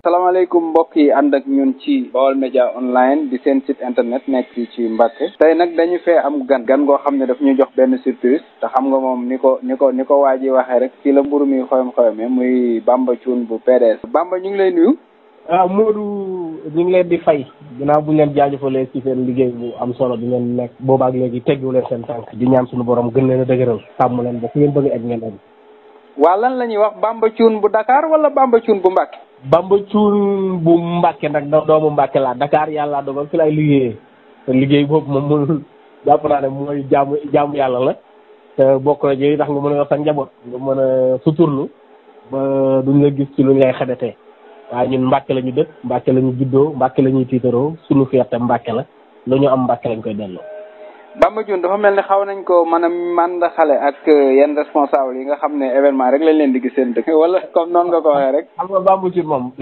salaamaaleykum mbokk yi ànd ak ñun ci Baol Média online di seen site internet nekk ci Mbacké tey nag dañu fee am gan goo xam ne daf ñu jox benn surprise te xam nga moom ni ko waa ji waxee rek fii la mburu mi xoyom-xoyome muy Bamba Thioune bu PDS. Bamba ñu ngi lay nuyu. Modou ñu ngi leen di fay ginnaaw bu ñu leen jaajëfalee ci seen liggéey bu am solo di ngeen nekk boobaak léegi teggu leen seen tànk di ñaan suñu borom gën leen a dëgëral sàmm leen ba fu ngeen bëgg ak ngeen am. waa lan la ñuy wax Bamba Thioune bu Dakar wala Bamba Thioune bu Mbacké. Bamba Thioune bu Mbacké nag doomu Mbacké laa Dakar yàlla dogal fi lay liggéeyee te liggéey boobu moom mënul jàpp naa ne mooy jaamu yàlla la te bokk na ji ndax nga mën a yor sa njaboot nga mën a suturlu ba duñ la gis ci lu ngay xebetee waaye ñun Mbacké la ñu dëkk Mbacké la ñu juddoo Mbacké la ñuy tiitaroo suñu fierté Mbacké la lu ñu am Mbacké lañ koy delloo. Bamba Thioune dafa mel ni xaw nañ ko mën a mànd xale ak yenn responsable yi nga xam ne événement rek lañ leen di gis seen dëkk wala comme noonu nga ko waxee rek. xam nga Bamba Thioune moom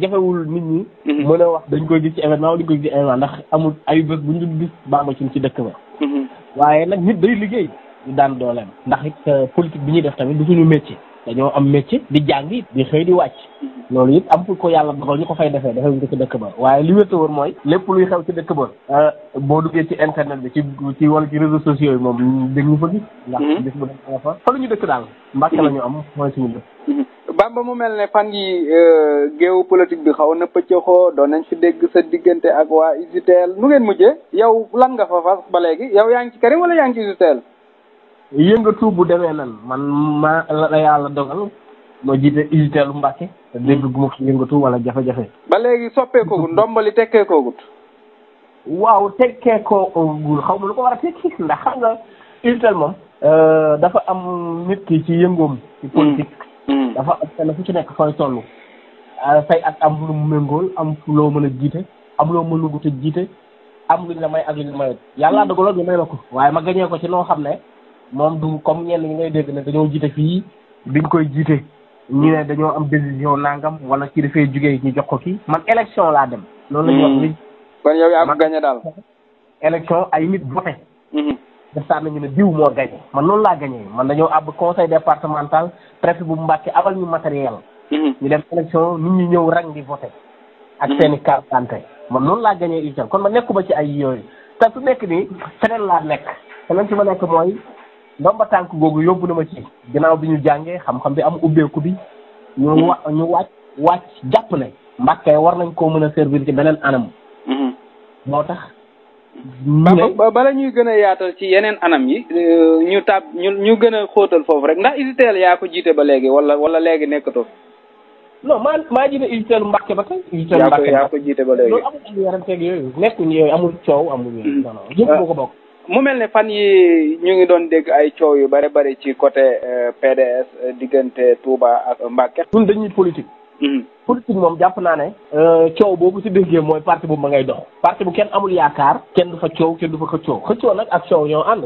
jafewul nit ñi. mën a wax dañ koy gis ci événement wala dañ koy gis ci événement ndax amul ay bés bu ñu dul gis Bamba Thioune ci dëkk ba. waaye nag nit day liggéey di daan dooleem ndax it politique bi ñuy def tamit du suñu métier dañoo am métier di jàng it di xëy di wàcc. loolu it am fu ko yàlla dogal ñu ko fay defee defewuñ ko ci dëkk ba waaye li wér te wóor mooy lépp luy xew ci dëkk ba boo duggee ci internet bi ci wala ci réseaux sociaux yi moom dañ ñu fa gis ndax gis bu dem fa lu ñu dëkk daal Mbacké la ñu am mooy suñu dëkk. Bamba mu mel ne fan yi géewu politique bi xaw na pëccëxoo doon nañ fi dégg sa diggante ak waa UGTEL nu ngeen mujjee yow lan nga fa fas ba léegi yow yaa ngi ci Karim wala yaa ngi ci UGTEL. yëngatu bu demee nan man ma la yàlla dogal moo jiite UGTEL Mbacké te dégg gu ma fi yëngatu wala jafe-jafe. ba léegi soppeekoogut ndombali tekkeekoogut. waaw tekkeekoogul xaw ma lu ko war a tekki ndax xam nga UGTEL moom dafa am nit ki ci yëngoom ci politique. dafa am kenn fu ci nekk fooy toll. say at am lu mu méngool am loo mën a jiite am loo mënugut a jiite am luñ la may ak luñ la mayut yàlla dogaloon ñu may la ko waaye ma gañee ko ci noo xam ne moom du comme ñenn ñi ngay dégg ne dañoo jiite fii biñ koy jiite ñu ne dañoo am décision nangam wala ci dafay jugee ñu jox ko kii man élection laa dem. loolu la ñuy wax ni. kon yow yaa ko gañe daal. élection ay nit voté. def saa nañu ne diw moo gañe man noonu laa gañee man dañoo àbb conseil départemental préfet bu Mbacké abal ñu matériel. ñu dem élection nit ñi ñëw rang di voté. ak seen i carte d'identité man noonu laa gañee UGTEL kon ma nekkuma ci ay yooyu te su nekk nii feneen laa nekk feneen ci ma nekk mooy. ndomba tànk googu yóbbu na ma ci ginnaaw bi ñu jàngee xam-xam bi am ubbeeku bi ñu wàcc jàpp ne Mbacké war nañ koo mën a servir ci beneen anam. moo tax. bala ñuy gën a yaatal ci yeneen anam yi ñu gën a xóotal foofu rek ndax UGTEL yaa ko jiite ba léegi wala léegi nekkatoo. non maa jiite UGTEL Mbacké ba tey. UGTEL Mbacké yaa ko jiite ba léegi. loolu amul ay yaranteeg yooyu nekkuñ yooyu amul coow amul yooyu. non non yëpp boo ko bokk. mu mel ne fan yi ñu ngi doon dégg ay coow yu bare bare ci côté PDS diggante Touba ak Mbacké. ñun dañuy politique. politique moom jàpp naa ne. coow boobu si déggee mooy parti bu ma ngay dox. parti bu kenn amul yaakaar. kenn du fa coow kenn du fa xëccoo nag ak coow ñoo ànd.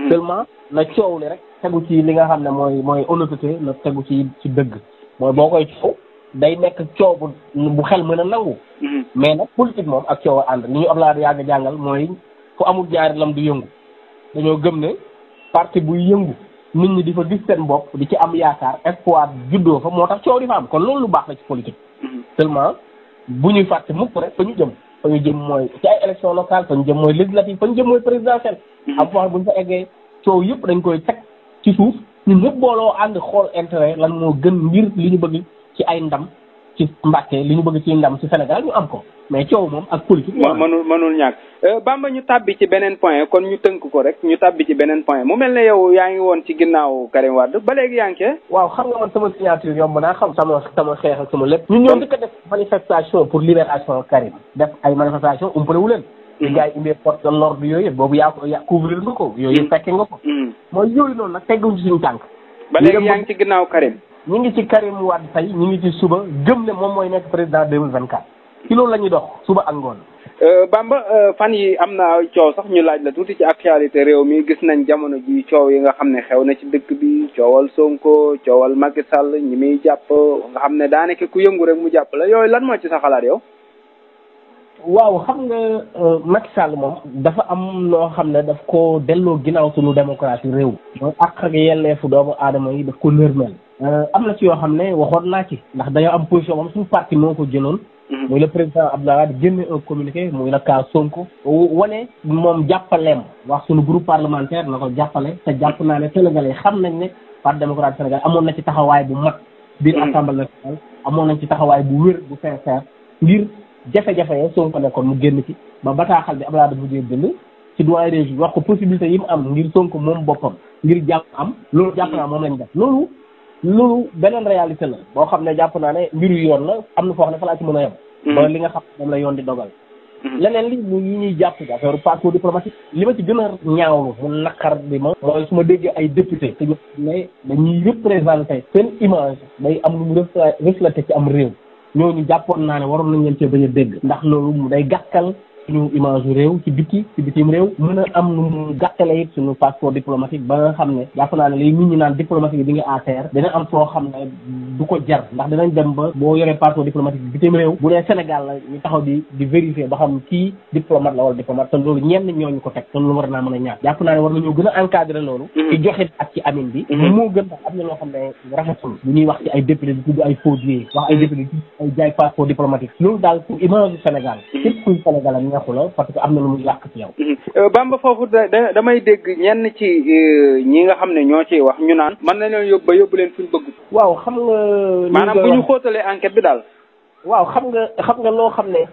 seulement na coow li rek tegu ci li nga xam ne mooy honnêteté na tegu ci dëgg mooy boo koy coow day nekk coow bu xel mën a nangu. mais nag politique moom ak coow a ànd ni ñu Abdoulaye yàgg jàngal mooy. fu amul jaari lam du yëngu dañoo gëm ne parti buy yëngu nit ñi di fa gis seen bopp di ci am yaakaar espoir juddoo fa moo tax coow di fa am kon loolu lu baax la ci politique. seulement bu ñuy fàtte mukk rek fa ñu jëm mooy ci ay élection locale fa ñu jëm mooy législative fa ñu jëm mooy présidentielle. am fois bu ñu fa eggee coow yëpp dañ koy teg ci suuf ñun ñëpp booloo ànd xool intérêt lan moo gën ngir li ñu bëgg ci ay ndam ci Mbacké li ñu bëgg ci ndam ci Sénégal ñu am ko mais coow moom ak politique. mënul ñàkk Bamba ñu tàbbi ci beneen point kon ñu tënk ko rek ñu tàbbi ci beneen point mu mel ne yow yaa ngi woon ci ginnaaw Karim Wade ba léegi yaa ngi cee. waaw xam nga man sama signature yomb naa xam sama xeex ak sama lépp. ñun ñoo njëkk a def manifestation pour libération Karim def ay manifestation umpale wu leen. li gars yi indee force de l'ordre yooyu yëpp boobu yaa couvrir nga ko yooyu yëpp fekke nga ko. mooy yooyu noonu nag tegguñ ci suñu tànk. ba léegi yaa ngi ci ginnaaw Karim. ñu ngi ci Karim Wade tey ñu ngi ci suba gëm ne moom mooy nekk président 2024 ci loolu la ñuy dox suba ak ngoon. Bamba fan yi am na coow sax ñu laaj la tuuti ci actualité réew mi gis nañ jamono ji coow yi nga xam ne xew na ci dëkk bi coowal Sonko coowal Macky Sall ñi muy jàpp nga xam ne daanaka ku yëngu rek mu jàpp la yooyu lan moo ci sa xalaat yow. waaw xam nga Macky Sall moom dafa am loo xam ne daf ko delloo ginnaaw suñu démocratie réew mooy àq ak yelleefu doomu aadama yi daf ko nërmeel am na ci yoo xam ne waxoon naa ci ndax dañoo am position moom suñu parti moo ko jëloon muy le président Abdoulaye Wade génne un communiqué muy le cas Sonko wane moom jàppaleem wax suñu groupe parlementaire na ko jàppale te jàpp naa ne Sénégalais xam nañ ne parti démocratique Sénégal amoon na ci taxawaay bu mat biir assemblée nationale amoon nañ ci taxawaay bu wér bu sincère ngir jafe-jafe ya Sonko nekkoon mu génn ci ba bataaxal bi Abdoulaye Wade mujjee bind ci doyen des juges wax ko possibilité yi mu am ngir Sonko moom boppam ngir jàpp am loolu jàpp naa moom lañ def loolu beneen réalité la boo xam ne jàpp naa ne mbiru yoon la am na foo xam ne fa laa ci mën a yem ba li nga xam moom la yoon di dogal leneen li mu yi ñuy jàpp ci affaire passeport diplomatique li ma ci gën a ñaawlu mu naqar bi ma mooy su ma déggee ay député te ñu ne dañuy représenté seen image day am lu mu reflété ci am réew ñooñu jàppoon naa ne waroon nañ leen cee bañ a dégg ndax loolu mu day gàkkal suñu image yu réew ci bitim réew mën a am nu mu gàttale it suñu passeport diplomatique ba nga xam ne jàpp naa ne léegi nit ñi naan diplomatique bi nga ATR dina am foo xam ne du ko jar ndax dinañ dem ba boo yoree passeport diplomatique bitim réew bu dee Sénégal la ñu taxaw di vérifier ba xam kii diplomate la wala diplomate te loolu ñenn ñooñu ko teg te loolu war naa mën a ñàkk jàpp naa ne war nañoo gën a encadrer loolu ci joxit ak ci amin bi moo gën tax am na loo xam ne rafetul bu ñuy wax ci ay député di tudd ay faux-billets wax ay député di ay jaay passeport diplomatique loolu daal pour image du Sénégal képp kuy Sénégal neexu la parce que am na lu muy yàq ci yow. Bamba foofu damay dégg ñenn ci ñi nga xam ne ñoo ciy wax ñu naan mën na leen yóbbu leen fuñ bëgg. waaw xam nga. maanaam bu ñu xóotalee enquête bi daal. waaw xam nga loo xam ne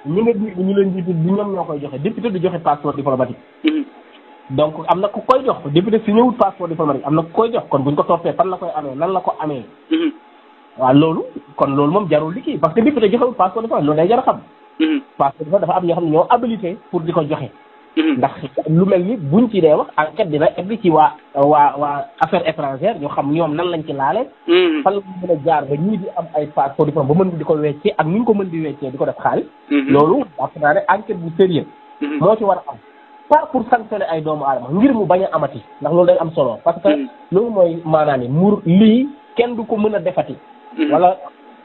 ñi nga dégg ñu leen jiitu du ñoom ñoo koy joxe député du joxe passeport diplomatique. donc am na ku koy jox député si ñëwut passeport diplomatique am na ku koy jox kon buñ ko toppee fan la koy amee nan la ko amee. waaw loolu moom jarul liggéey parce que député joxewul passeport diplomatique loolu day jar a xam. parce que dafa am ñoo xam ne ñoo habilité pour di ko joxe. ndax lu mel ni buñ ci dee wax enquête dina egg ci waa affaires étrangères ñu xam ñoom nan lañ ci laale. fan la mën a jaar ba ñii di am ay passeport diplôme ba mën di ko weccee ak ni ñu ko mën di weccee di ko def xaalis. loolu jàpp naa ne enquête bu sérieux moo ci war a am. pas pour sanctionner ay doomu aadama ngir mu bañ a amati ndax loolu day am solo parce que loolu mooy maanaam ni lii kenn du ko mën a defati. wala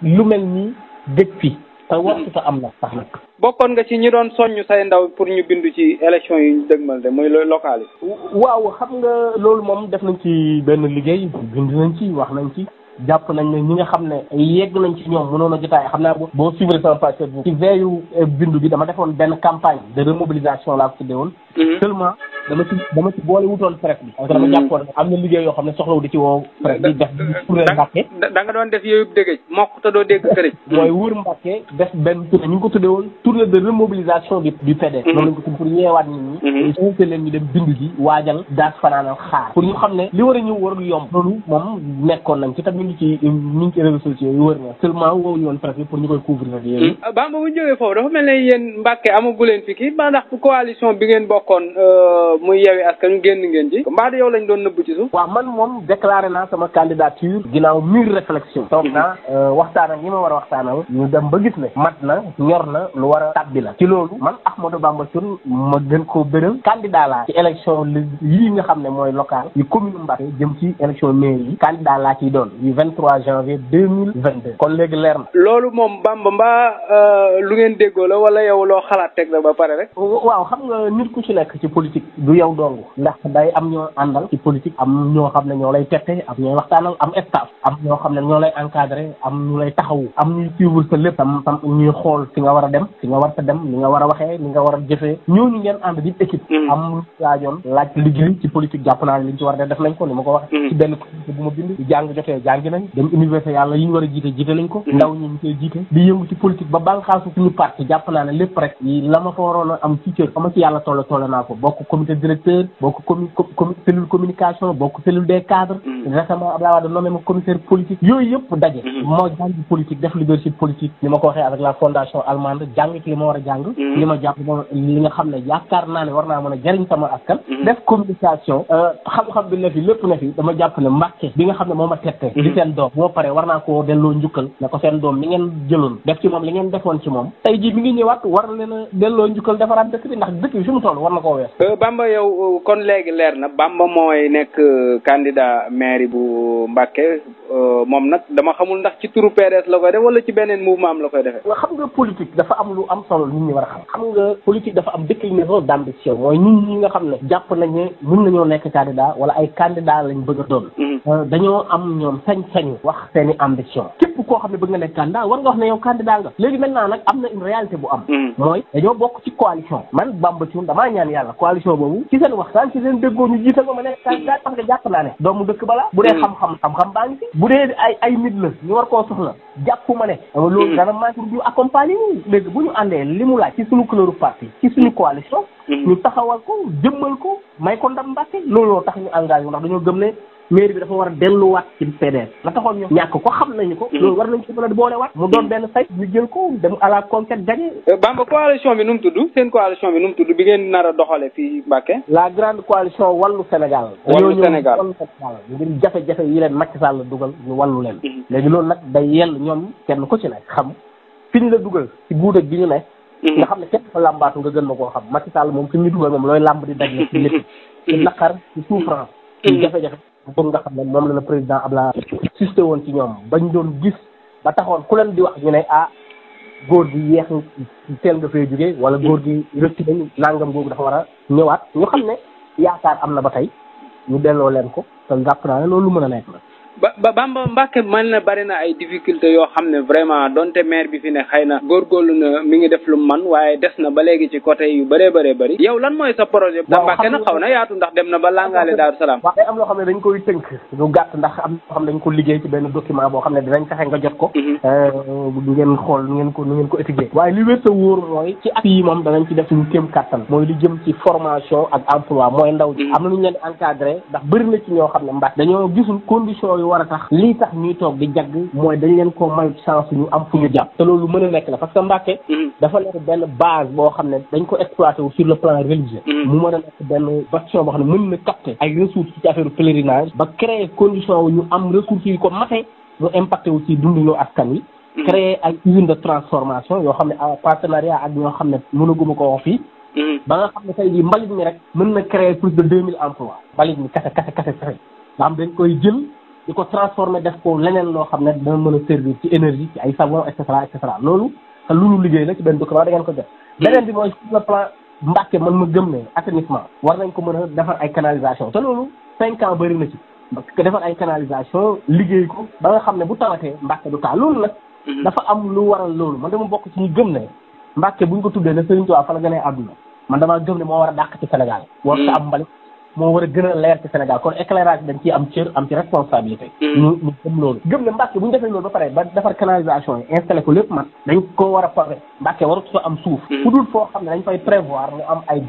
lu mel ni dëkk fi. te waxtu am na sax nag. bokkoon nga ci ñi doon soññ say ndaw pour ñu bindu ci élection yi ñu dëgmal de muy local yi. waaw xam nga loolu moom def nañ ci benn liggéey bind nañ ci wax nañ ci jàpp nañ ne ñi nga xam ne yegg nañ ci ñoom mënoon a jotaay xam naa boo suivre sama page Facebook ci veillu bindu bi dama defoon benn campagne de remobilisation laa ko tuddee woon. seulement dama ci boole wutoon presse bi. parce que dama jàppoon am na liggéey yoo xam ne soxlawu di ci woo presse bi def pour Mbàkke. da nga doon def yooyu dégg mokk te doo dégg kërëj. mooy wër Mbàkke def benn tournée ñu ngi ko tuddee woon tournée de remobilisation du PDS. loolu lañ ko tudd pour yeewaat nit ñi. invité leen ñu dem bindu ji waajal daas fanaanal xaar. pour ñu xam ne li war a ñëw warul yomb. loolu moom nekkoon nañ ci tam ñu ngi ci réseaux sociaux yi wër na seulement woowu ñu woon presse bi pour ñu koy couvrir ak yéen. Bamba bu ñu jógee foofu dafa mel ne yéen Mbàkke amagu leen fi kii ba ndax coalition bi ngeen bokkoon muy Yewwi Askan Wi génn ngeen ci mbaa yow lañ doon nëbb ci suuf. waaw man moom déclaré naa sama candidature ginnaaw mûre réflexion. toog naa waxtaan ak ñi ma war a waxtaanal ñu dem ba gis ne mat na ñor na lu war a tàbbi la ci loolu man Ahmadou Bamba Thioune ma gën koo bëral candidat laa ci élection yii nga xam ne mooy local yu commune Mbàkke jëm ci élection mairie yi candidat laa ciy doon yu 23 janvier 2022 kon léegi leer na. loolu moom Bamba mbaa lu ngeen déggoo la wala yow loo xalaat teg la ba pare rek. waaw xam nga nit ku ci nekk ci politique du yow dong ndax day am ñoo àndal ci politique am ñoo xam ne ñoo lay tette am ñooy waxtaanal am staff am ñoo xam ne ñoo lay encadré am ñu lay taxawu am ñuy suivre sa lépp tam ñuy xool fi nga war a dem fi nga war a dem li nga war a waxee li nga war a jëfee ñooñu ngeen ànd di équipe am laajoon laaj liggéey ci politique jàpp naa ne li ñu ci war a def nañ ko ni ma ko waxee ci benn comité bu ma bind di jàng jotee jàngi nañ dem université yàlla yi ñu war a jiite nañ ko ndaw ñi ñu koy jiite di yëngu ci politique ba bànqaasu suñu parti jàpp naa ne lépp rek la ma fa waroon a am ci cër ama ci yàlla toll naa ko bokk comité directeur bokk cellule communication bokk cellule des cadres récemment Abdoulaye Wade nommé ma commissaire politique yooyu yëpp daje moo jàngi politique def leadership politique ni ma ko waxee avec la fondation allemande jàng ci li ma war a jàng li ma jàpp li nga xam ne yaakaar naa ne war naa mën a jariñ sama askan def communication xam-xam bi ne fi lépp ne fi dama jàpp ne Mbàkke bi nga xam ne moo ma tette di seen doom moo pare war naa koo delloo njukkal ne ko seen doom mi ngeen jëloon def ci moom li ngeen defoon ci moom tey jii mi ngi ñëwaat war leen a delloo njukkal defaraat dëkk bi ndax dëkk bi fi mu toll war na koo wees. Bamba yow kon léegi leer na Bamba mooy nekk candidat maire bu Mbàkke moom nag dama xamul ndax ci turu PDS la koy def wala ci beneen mouvement am la koy defee. xam nga politique dafa am lu am solo nit ñi war a xam. xam nga politique dafa am déclinaison d'ambition mooy nit ñi nga xam ne jàpp nañ ne mën nañoo nekk candidat wala ay candidat lañ bëgg a doon. dañoo am ñoom sañ-sañu wax seeni ambition. képp koo xam ne bëgg nga nekk candidat war nga wax ne yow candidat nga. léegi maintenant nag am na une réalité bu am. mooy dañoo bokk ci coalition. man Bamba Thioune damaa ñaan yàlla coalition boobu ci seen waxtaan ci seen déggoo ñu jiital ma nekk candidat parce que jàpp naa ne doomu dëkk bala bu dee xam-xam baa ngi fi bu dee ay nit la ñu war koo soxla jàpp ma ne loolu dana manqué ñu accompagner ñu léegi bu ñu àndee li mu laaj ci suñu couleur parti ci suñu coalition ñu taxawal ko jëmmal ko may ko ndam Mbàkke looloo tax ñu engagé ndax dañoo gëm ne mairie bi dafa war a delluwaat ci PDS la taxoon ñu ñàkk ko xam nañu ko loolu war nañ ko mën a boolewaat mu doon benn say ñu jël ko dem à la conquête gagné. Bamba coalition bi nu mu tudd seen coalition bi nu mu tudd bi ngeen nar a doxale fii Mbàkke. la grande coalition wàllu Sénégal. wàllu Sénégal wàllu Sénégal ngir jafe-jafe yi leen Macky Sall dugal ñu wàllu leen. léegi loolu nag day yell ñoom kenn ko ci nekk xam fi ñu la dugal ci guuta gi ñu ne. nga xam ne kenn fa làmbaatu nga gën na koo xam Macky Sall moom fi ñu dugal moom looy làmb di daj ci lépp ci naqar ci souffrance ci jafe-jafe boobu nga xam ne moom la le président Abdoulaye susté woon ci ñoom bañ doon gis ba taxoon ku leen di wax ñu ne góor gi yeex teel nga fee jóge wala góor gi rëcc nañ nangam googu dafa war a ñëwaat ñu xam ne yaakaar am na ba tey ñu delloo leen ko te jàpp naa ne loolu mën a nekk la. Bamba Mbàkke mën na bari na ay difficultés yoo xam ne vraiment donte maire bi fi ne xëy na góorgóorlu na mi ngi def lu man waaye des na ba léegi ci côté yu bëree bëri yow lan mooy sa projet da Mbàkke na xaw na yaatu ndax dem na ba langaale Daaru Salaam waaw am loo xam ne dañ koy tënk lu gàtt ndax am loo xam ne dañ ko liggéey ci benn document boo xam ne dinañ fexe nga jot ko ngeen xool nu ngeen ko étudier waaye li wér sa wóor mooy ci at yi moom danañ ci def suñu kéem kàttan mooy li jëm ci formation ak emploi mooy ndaw ji am na ñu leen encadré ndax bëri na ci ñoo xam ne Mbàkke dañoo gisul condition war a tax lii tax ñuy toog di jagg mooy dañ leen ko may chance ñu am fu ñu jàpp te loolu mën a nekk la parce que Mbàkke dafa nekk benn base boo xam ne dañ ko exploité wu sur le plan religieux mu mën a nekk benn bastion boo xam ne mën na capter ay ressources ci affaire pèlerinage ba créer condition wu ñu am ressources yi ko mate mu impacté wu ci dundinu askan wi créer ay usine de transformation yoo xam ne en partenariat ak ñoo xam ne mënaguma ko wax fii ba nga xam ne tey jii mbalit mi rek mën na créer plus de 2000 emplois mbalit mi kase nga xam dañ koy jël di ko transformer def ko leneen loo xam ne dana mën a servir ci énergie ci ay savon et cetera loolu te lu ñu liggéey la ci benn document da ngeen ko def beneen bi mooy sur le plan Mbàkke man ma gëm ne assainissement war nañ ko mën a defar ay canalisation te loolu 5 ans bëri na ci parce que defar ay canalisation liggéey ko ba nga xam ne bu tawatee Mbàkke du taa loolu nag dafa am lu waral loolu man dama bokk ci ñu gëm ne Mbàkke buñ ko tuddee ne Sëriñ Tuubaa fa la gënee àdduna man damaa gëm ne moo war a dàq ci Sénégal war sa am mbalit moo war a gën a leer ci Sénégal kon éclairage dañ ciy am cër am ci responsabilité ñu gëm loolu gëm ne Mbàkke bu ñu defee loolu ba pare ba defar canalisation yi installé ko lépp man dañ ko war a pavé Mbàkke warut fa am suuf fu dul foo xam ne dañ fay prévoir mu am ay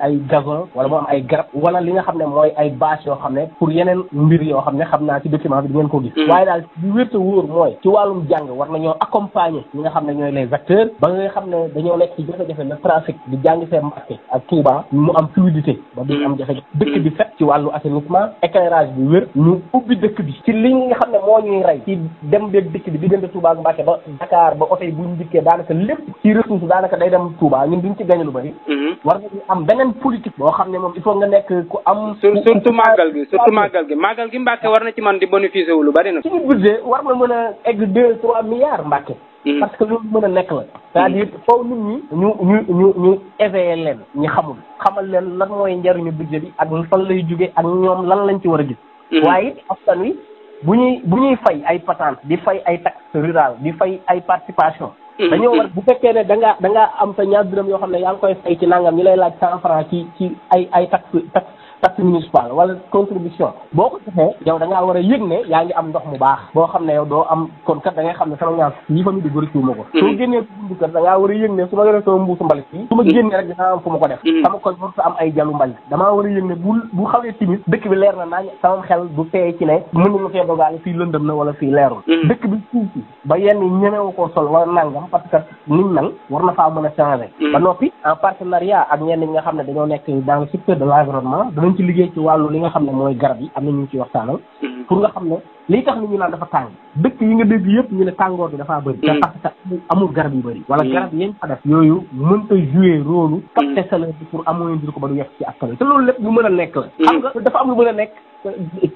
ay gazon wala mu am ay garab wala li nga xam ne mooy ay bâche yoo xam ne pour yeneen mbir yoo xam ne xam naa ci document bi di ngeen ko gis waaye daal li wérta wóor mooy ci wàllum jàng war nañoo accompagner ñi nga xam ne ñooy les acteurs ba nga xam ne dañoo nekk ci jafe-jafe le trafic di jàng see Mbàkke ak Touba mu am fluidité ba duñ am jafe dëkk bi fet ci wàllu assainissement éclairage bi wér ñu ubbi dëkk bi ci li nga xam ne moo ñuy rey ci dem beeg dëkk bi diggante Touba ak Mbàkke ba Dakar ba oto yi buñ dikkee daanaka lépp ci ressource daanaka day dem Touba ñun duñ ci gañ lu bëri war nañu am beneen politique boo xam ne moom il faut nga nekk ku am surtout màggal gi Mbàkke war na ci man di bénéficier wu lu bëri nag suñu budget war na mën a egg 2-3 milliards Mbàkke parce que loolu mën a nekk la c'est-à-dire foofu nit ñi ñu éveiller leen ñi xamal leen lan mooy njariñu budget bi ak fan lay jóge ak ñoom lan lañ ci war a gis waaye it askan wi bu ñuy fay ay patente di fay ay taxe rurale di fay ay participation dañoo war bu fekkee ne da ngaa am sa ñaar dërëm yoo xam ne yaa ngi koy fay ci nangam ñu lay laaj 100 francs ci ay taxe municipale wala contribution boo ko defee yow da ngaa war a yëg ne yaa ngi am ndox mu baax boo xam ne yow doo am kon kat da ngay xam ne sama ñaar yi fa mu di gërëciwuma ko soo génnee bundu kër da ngaa war a yëg ne su ma yoree sama mbuusu mbalit yi su ma génnee rek dinaa am fu ma ko def sama koñ war sa am ay jalu mbalit damaa war a yëg ne bu xawee timit dëkk bi leer na naa sama xel du tey ci ne mën na fee dogaale fii lëndëm na wala fii leerul dëkk bi suuf si ba yenn ñemewu koo sol wala nangam parce que niñ mel war na faa mën a changer ba noppi en partenariat ak ñenn ñi nga xam ne dañoo nekk dans le secteur de l'environnement ci liggéey ci wàllu li nga xam ne mooy garab yi am na ñu ci waxtaanal pour nga xam ne lii tax ni ñu naan dafa tàng dëkk yi nga dégg yëpp ñu ne tàngoor bi dafaa bëri te parce que amul garab yu bëri wala garab yañ fa def yooyu mënta jouer rôle capter chaleur bi pour amoindrir ko ba du yegg ci askan wi te loolu lépp lu mën a nekk la xam nga dafa am lu mën a nekk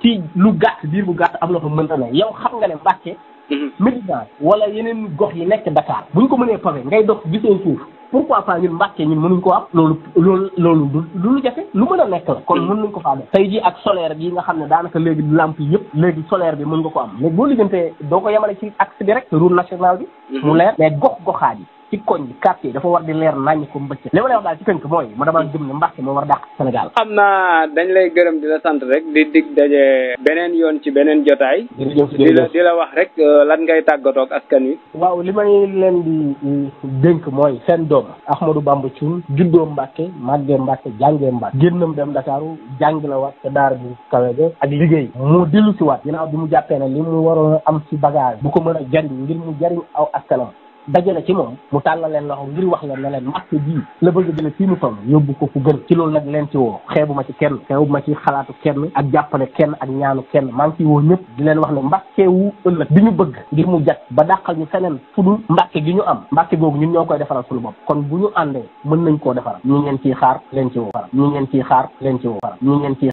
ci lu gàtt diir bu gàtt am loo xam mënta ne yow xam nga ne Mbàkke Médina wala yeneen gox yi nekk Dakar buñ ko mënee pavé ngay dox gisoo suuf pourquoi pas ñun Mbàkke ñun mënuñ ko am loolu du lu jafe lu mën a nekk la kon mën nañ ko faa def tey ji ak solaire bi nga xam ne daanaka léegi lampe yi yëpp léegi solaire bi mën nga ko am léegi boo liggantee doo ko yemale ci axe bi rek route nationale bi mu leer mais gox-goxaat yi ci koñ bi quartier dafa war di leer naññ ko mbëcc li ma lay wax daal ci tënk mooy ma dama gëm ne Mbàkke moo war a dàq Sénégal xam naa dañ lay gërëm di la sant rek di dig daje beneen yoon ci beneen jotaay di la wax rek lan ngay tàggatoo ak askan wi waaw li may leen di dénk mooy seen doom Ahmadou Bamba Thioune juddoo Mbàkke màggee Mbàkke jàngee Mbàkke génnam dem Dakaaru jàng la waat te daara bu kawe ga ak liggéey mu dellu si waat ginnaaw bi mu jàppee ne li mu waroon a am ci bagage bu ko mën a jariñ ngir mu jariñ aw askanam dajale ci moom mu tàllal leen loxo ngir wax leen ne leen Mbàkke bii la bëgg jële fii mu toll yóbbu ko fu gën ci loolu nag leen ci woo xeebuma ci kenn xeebuma ci xalaatu kenn ak jàppale kenn ak ñaanu kenn maa ngi ciy woo ñëpp di leen wax ne Mbàkke wu ëllëg bi ñu bëgg ngir mu jat ba dàqal ñu feneen fu dul Mbàkke gi ñu am Mbàkke googu ñun ñoo koy defaral suñu bopp kon bu ñu àndee mën nañ koo defaral ñu ngeen ciy xaar leen ci woo ñu ngeen ciy xaar leen ci woo ñu ngeen ciy